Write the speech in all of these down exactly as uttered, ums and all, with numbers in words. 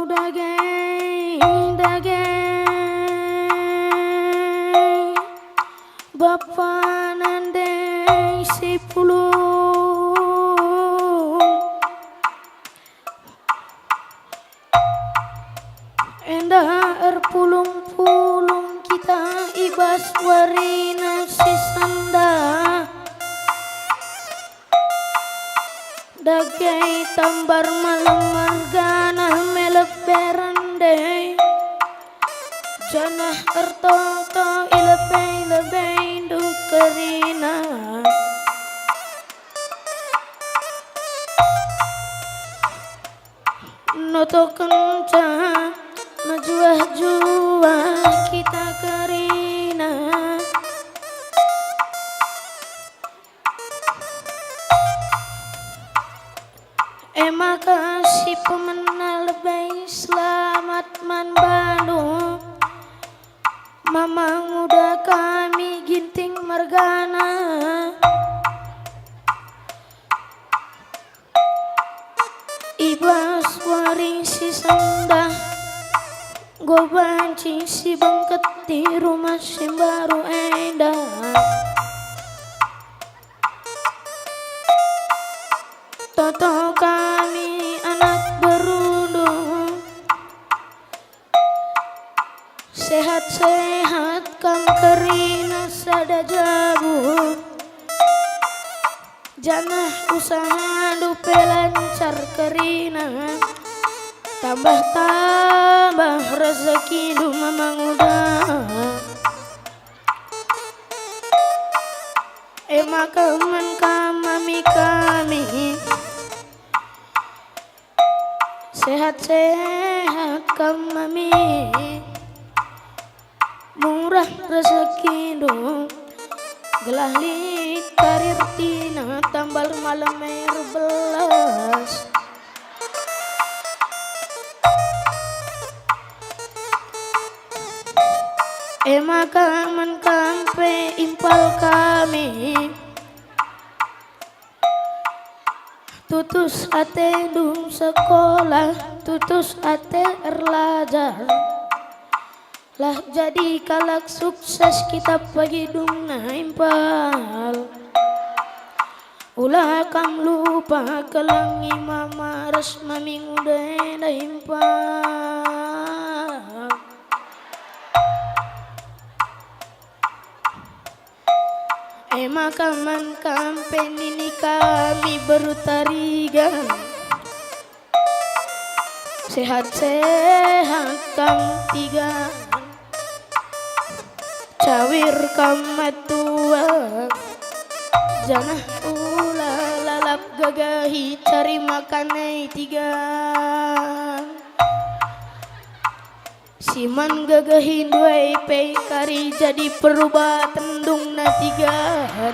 dage, dage, bapa nande si pulung. Enda erpulung-pulung kita i bas warina si sendah. Dage tambar malem mergana melebe rende, janah ertoto i lebe-lebendu kerina. Notokenca mejuah-juah kita kerina. E maka si pemena lebe selamat man bandu, mama nguda kami Ginting mergana. I bas wari si sendah, enggo banci si bengket i rumah si mbaru enda. Toto kami anak berundu, sehat-sehat kam kerina sada jabu, janah usahandu pe lancar kerina, tambah-tambah rezekindu mama nguda. E maka man kam mami kami, sehat-sehat kam mami, murah rezekindu, gelah lit kari ertina tambar malem erbelas. E maka man kam pe impal kami, tutus atendu sekolah, tutus ate erlajar, lah jadi kalak sukses kita pagi dungna impal. Ula kam lupa kelengi mama ras mami nguda enda impal. E maka man kam pe nini kami beru Tarigan, sehat-sehat kam Tigan, cawir kam metua, janah ula lalap gagahi cari makan e Tigan. Si man gagahindu e pe kari jadi perubaten dungna Tigan.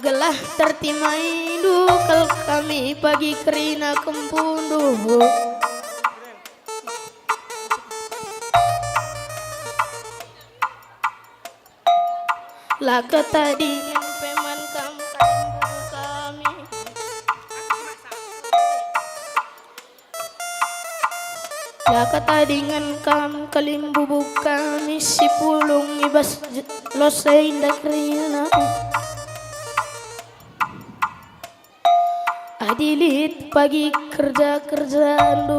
Gelah tertimaindu kal kami pagi kerina kempundu. La ketadingen pe man kam kalimbubu kami. La ketadingen kam kalimbubu kami si pulung i bas j-, lose indah kerina. Adi lit pagi kerja-kerjandu,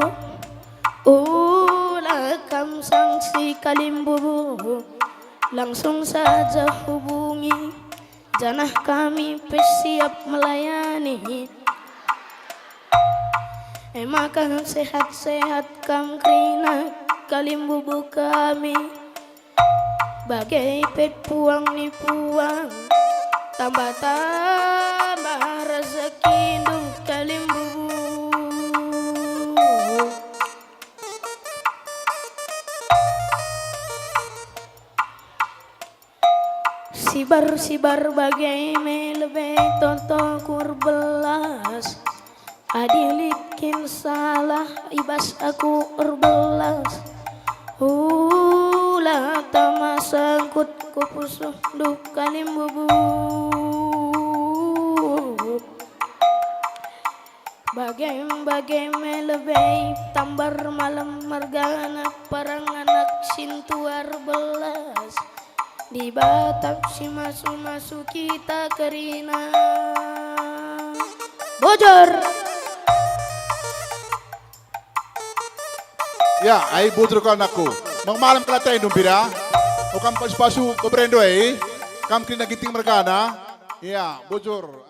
ula kam sangsi kalimbubu, langsung saja hubungi, janah kami pe siap melayani. E maka sehat-sehat kam kerina kalimbubu kami. Bage pe puang ni puang, tambah-tambah rezekindu kalimbubu. Sibar-sibar bage me lebe toto ku erbelas. Adi lit kin salah i bas aku erbelas, ula tama sangkut ku pusuhndu kalimbubu. Bagem-bagem me lebe tambar malem mergana perang anak sintuar belas. Dibatap si masu-masu kita kerina. Bujur. Ya, ai bujur kal anakku. Meng malem kelatendu pira. Ukam pasu-pasu beberendo ai. Kam kerina Ginting mergana. Ya, bujur.